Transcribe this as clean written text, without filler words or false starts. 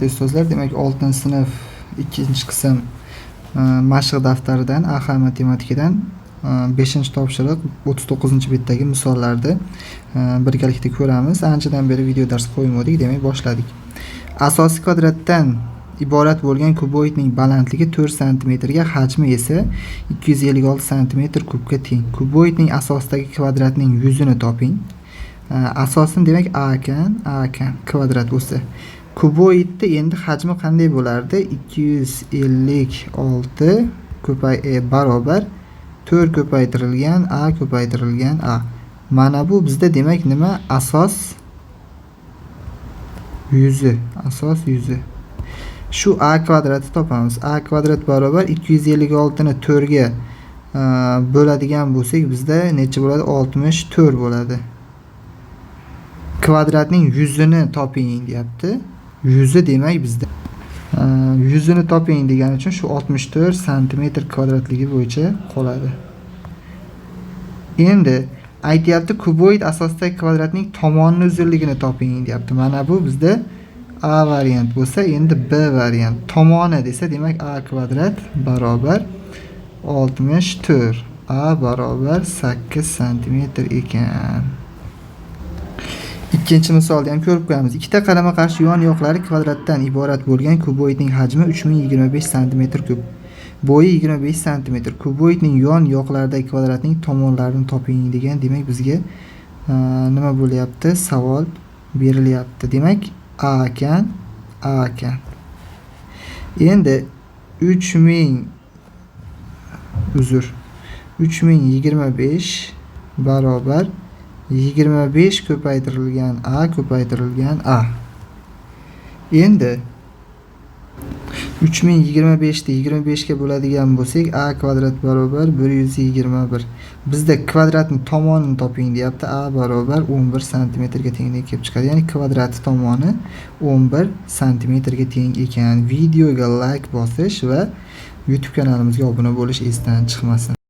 Ustozlar, demak, 6-sinf 2-qism mashq daftaridan AH matematikadan 5-topshiriq 39-betdagi misollarni birgalikda ko'ramiz. Anchadan beri video dars qo'ymadik, demak, boshladik. Asosi kvadratdan iborat bo'lgan kuboidning balandligi 4 santimetrga, hajmi esa 256 santimetr kubga teng. Kuboidning asosidagi kvadratning yuzini toping. Asosini demak a ekan, a ekan kvadrat bo'lsa. Kuboidni endi hajmi qanday bo'lardi? 256 barobar 4 ko'paytirilgan a ko'paytirilgan a. Mana bu bizda demak nima? Asos yuzi, asos yuzi. Shu a kvadratni topamiz. A kvadrat barobar 256 ni 4 ga bo'ladigan bo'lsak, bizda necha bo'ladi? 64 bo'ladi. Kvadratning yuzini toping deyapti. Yuzi demak bizda yuzini toping degani uchun shu 64 santimetr kvadratligi bo'yicha qoladi. Endi aytyapti, kuboid asosidagi kvadratning tomonini uzunligini toping deyapti. Mana bu bizda a variant bo'lsa, endi b variant tomoni desa, demak a kvadrat barobar 64, a barobar 8 santimetr ekan. Ikkinchi misolni ham ko'rib qo'yamiz. Ikkita qarama-qarshi yon yoqlari kvadratdan iborat bo'lgan kuboidning hajmi 3025 santimetr kub. Bo'yi 25 santimetr. Kuboidning yon yoqlaridagi kvadratning tomonlarini toping degan, demak bizga nima bo'lyapti? Savol berilyapti. Demak, a ekan, a ekan. Endi 3000, uzr, 3025 barobar 25 ko'paytirilgan a ko'paytirilgan a. Endi 3025 ni 25 ga bo'ladigan bo'lsak, a kvadrat barobar 121. Bizda kvadratning tomonini toping deyapti. A barobar 11 santimetrga tenglik kelib chiqadi. Ya'ni kvadrat tomoni 11 santimetrga teng ekan. Videoga like bosish va YouTube kanalimizga obuna bo'lish esdan chiqmasin.